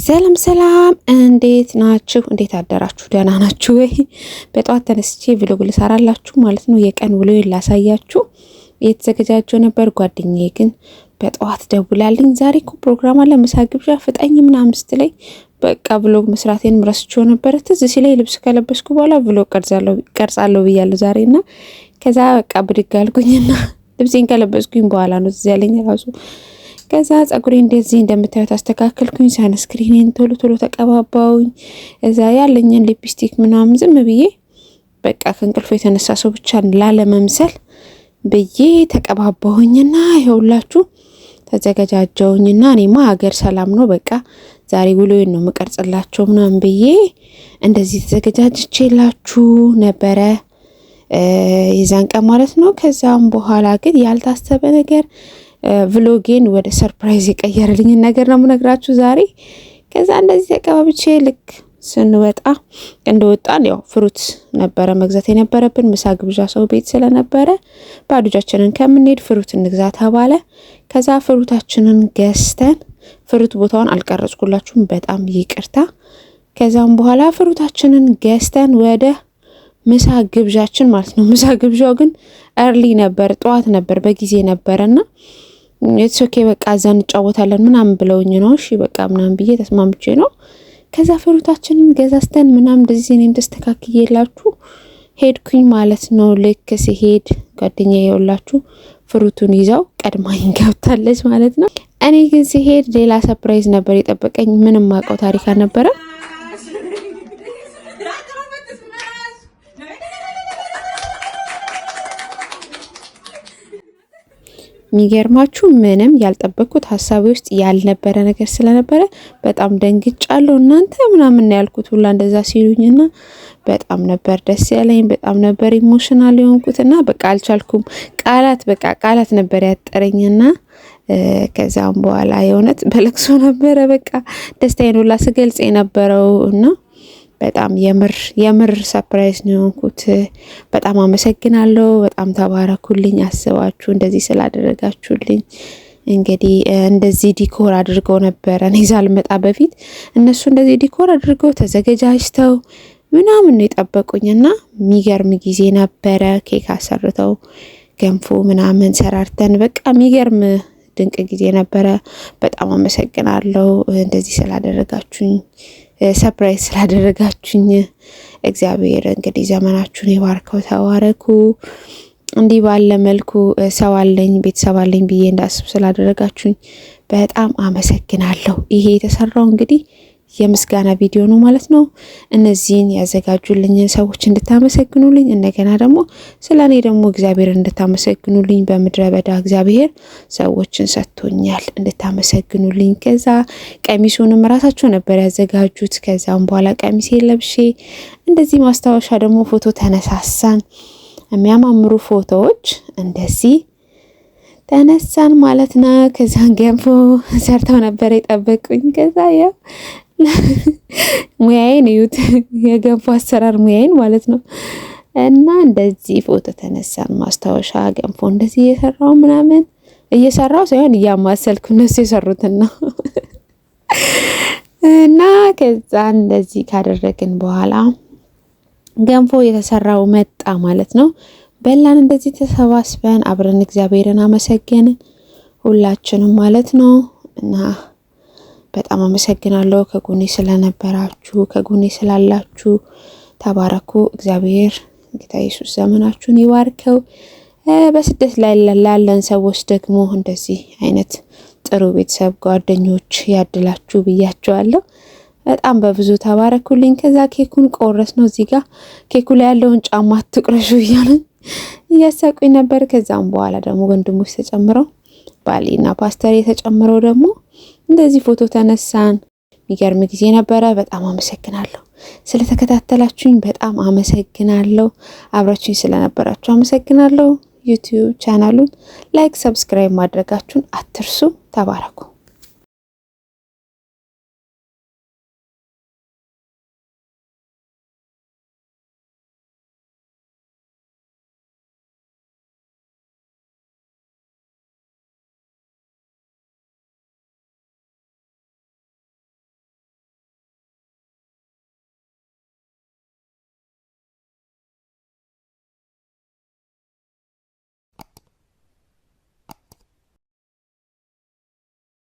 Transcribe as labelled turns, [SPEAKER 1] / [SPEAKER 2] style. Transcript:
[SPEAKER 1] ሰላም ሰላም፣ እንዴት ናችሁ? እንዴት አደራችሁ? ደህና ናችሁ ወይ? በጠዋት ተነስቼ vlog ልሰራላችሁ ማለት ነው። የቀን ውሎ ላሳያችሁ እየተዘገጃጀሁ ነበር። ጓደኛዬ ግን በጠዋት ደውላልኝ ዛሬ እኮ ፕሮግራም አለ ምሳ ግብዣ ፍጠኝ ምናምን ስትለኝ በቃ vlog መስራቴን ረስቼው ነበረ። ትዝ ሲለኝ ልብስ ከለበስኩ በኋላ vlog ቀርጻለሁ ብያለሁ ዛሬ እና ከዛ በቃ ብድግ አልኩኝና ልብሴን ከለበስኩኝ በኋላ ነው ትዝ ያለኝ ራሱ። ከዛ ጸጉሬ እንደዚህ እንደምታዩት አስተካከልኩኝ። Sunscreen ኤን ቶሎ ቶሎ ተቀባባውኝ። እዛ ያለኝን ሊፕስቲክ ምናምን ዝም ብዬ በቃ ከእንቅልፎ የተነሳ ሰው ብቻ ላለመምሰል ብዬ ተቀባባሁኝና ይኸውላችሁ ተዘገጃጀውኝና እኔማ ሀገር ሰላም ነው በቃ ዛሬ ውሎዬን ነው የምቀርጽላቸው ምናምን ብዬ እንደዚህ ተዘገጃጅቼላችሁ ነበረ የዛን ቀን ማለት ነው። ከዛም በኋላ ግን ያልታሰበ ነገር vlog ኤን ወደ surprise የቀየረልኝን ነገር ነው የምነግራችሁ ዛሬ። ከዛ እንደዚህ ተቀባብቼ ልክ ስንወጣ እንደወጣን ያው fruit ነበረ መግዛት የነበረብን ምሳ ግብዣ ሰው ቤት ስለነበረ ባዶ እጃችንን ከምንሄድ fruit እንግዛ ተባለ። ከዛ fruit ኣችንን ገዝተን fruit ቦታውን አልቀረጽኩላችሁም፣ በጣም ይቅርታ። ከዛም በኋላ fruit ኣችንን ገዝተን ወደ ምሳ ግብዣችን ማለት ነው። ምሳ ግብዣው ግን early ነበር፣ ጠዋት ነበር፣ በጊዜ ነበረና it's okay በቃ እዛ እንጫወታለን ምናምን ብለውኝ ነው። እሺ በቃ ምናምን ብዬ ተስማምቼ ነው። ከዛ fruit ኣችንን ገዛዝተን ምናምን እንደዚህ እኔም ተስተካክዬላችሁ ሄድኩኝ ማለት ነው። ልክ ሲሄድ ጓደኛ የውላችሁ fruit ኡን ይዛው ቀድማኝ ገብታለች ማለት ነው። እኔ ግን ሲሄድ ሌላ surprise ነበር የጠበቀኝ። ምንም አውቀው ታሪክ አልነበረም። የሚገርማችሁ ምንም ያልጠበቅኩት ሀሳቤ ውስጥ ያልነበረ ነገር ስለነበረ በጣም ደንግጫለሁ። እናንተ ምናምን ያልኩት ሁላ እንደዛ ሲሉኝና በጣም ነበር ደስ ያለኝ። በጣም ነበር emotional የሆንኩትና በቃ አልቻልኩም። ቃላት በቃ ቃላት ነበር ያጠረኝና ከዛም በኋላ የእውነት በለቅሶ ነበረ በቃ ደስታዬን ሁላ ስገልጽ የነበረው እና በጣም የምር የምር surprise ነው የሆንኩት። በጣም አመሰግናለሁ። በጣም ተባረኩልኝ፣ አስባችሁ እንደዚህ ስላደረጋችሁልኝ። እንግዲህ እንደዚህ decor አድርገው ነበረ እኔ ሳልመጣ በፊት እነሱ እንደዚህ decor አድርገው ተዘገጃጅተው ምናምን ነው የጠበቁኝና የሚገርም ጊዜ ነበረ። ኬክ አሰርተው ገንፎ ምናምን ሰራርተን በቃ የሚገርም ድንቅ ጊዜ ነበረ። በጣም አመሰግናለሁ እንደዚህ ስላደረጋችሁኝ፣ surprise ስላደረጋችሁኝ። እግዚአብሔር እንግዲህ ዘመናችሁን ይባርከው። ተባረኩ። እንዲህ ባለ መልኩ ሰው አለኝ ቤተሰብ አለኝ ብዬ እንዳስብ ስላደረጋችሁኝ በጣም አመሰግናለሁ። ይሄ የተሰራው እንግዲህ የምስጋና ቪዲዮ ነው ማለት ነው። እነዚህን ያዘጋጁልኝን ሰዎች እንድታመሰግኑልኝ እንደገና ደግሞ ስለ እኔ ደግሞ እግዚአብሔር እንድታመሰግኑልኝ በምድረ በዳ እግዚአብሔር ሰዎችን ሰጥቶኛል እንድታመሰግኑልኝ። ከዛ ቀሚሱንም ራሳቸው ነበር ያዘጋጁት። ከዛም በኋላ ቀሚሴ ለብሼ እንደዚህ ማስታወሻ ደግሞ ፎቶ ተነሳሳን። የሚያማምሩ ፎቶዎች እንደዚህ ተነሳን ማለት ነው። ከዛን ገንፎ ሰርተው ነበር የጠበቁኝ። ከዛ ያው ሙያዬን እዩት፣ የገንፎ አሰራር ሙያዬን ማለት ነው። እና እንደዚህ ፎቶ ተነሳን ማስታወሻ ገንፎ እንደዚህ እየሰራው ምናምን እየሰራው ሳይሆን እያማሰልኩ እነሱ የሰሩትን ነው። እና ከዛ እንደዚህ ካደረግን በኋላ ገንፎ የተሰራው መጣ ማለት ነው። በላን እንደዚህ ተሰባስበን አብረን እግዚአብሔርን አመሰገንን ሁላችንም ማለት ነው። እና በጣም አመሰግናለሁ ከጎኔ ስለነበራችሁ፣ ከጎኔ ስላላችሁ። ተባረኩ። እግዚአብሔር ጌታ ኢየሱስ ዘመናችሁን ይባርከው። በስደት ላይ ላለን ሰዎች ደግሞ እንደዚህ አይነት ጥሩ ቤተሰብ ጓደኞች ያድላችሁ ብያችኋለሁ። በጣም በብዙ ተባረኩልኝ። ከዛ ኬኩን ቆረስ ነው። እዚህ ጋር ኬኩ ላይ ያለውን ጫማ አትቁረሹ እያሉኝ እያሳቁኝ ነበር። ከዛም በኋላ ደግሞ ወንድሞች ተጨምረው ባሌና ፓስተር የተጨምረው ደግሞ እንደዚህ ፎቶ ተነሳን። የሚገርም ጊዜ ነበረ። በጣም አመሰግናለሁ ስለተከታተላችሁኝ፣ በጣም አመሰግናለሁ። አብራችሁኝ ስለነበራችሁ አመሰግናለሁ። YouTube channel ኡን like፣ subscribe ማድረጋችሁን አትርሱ። ተባረኩ።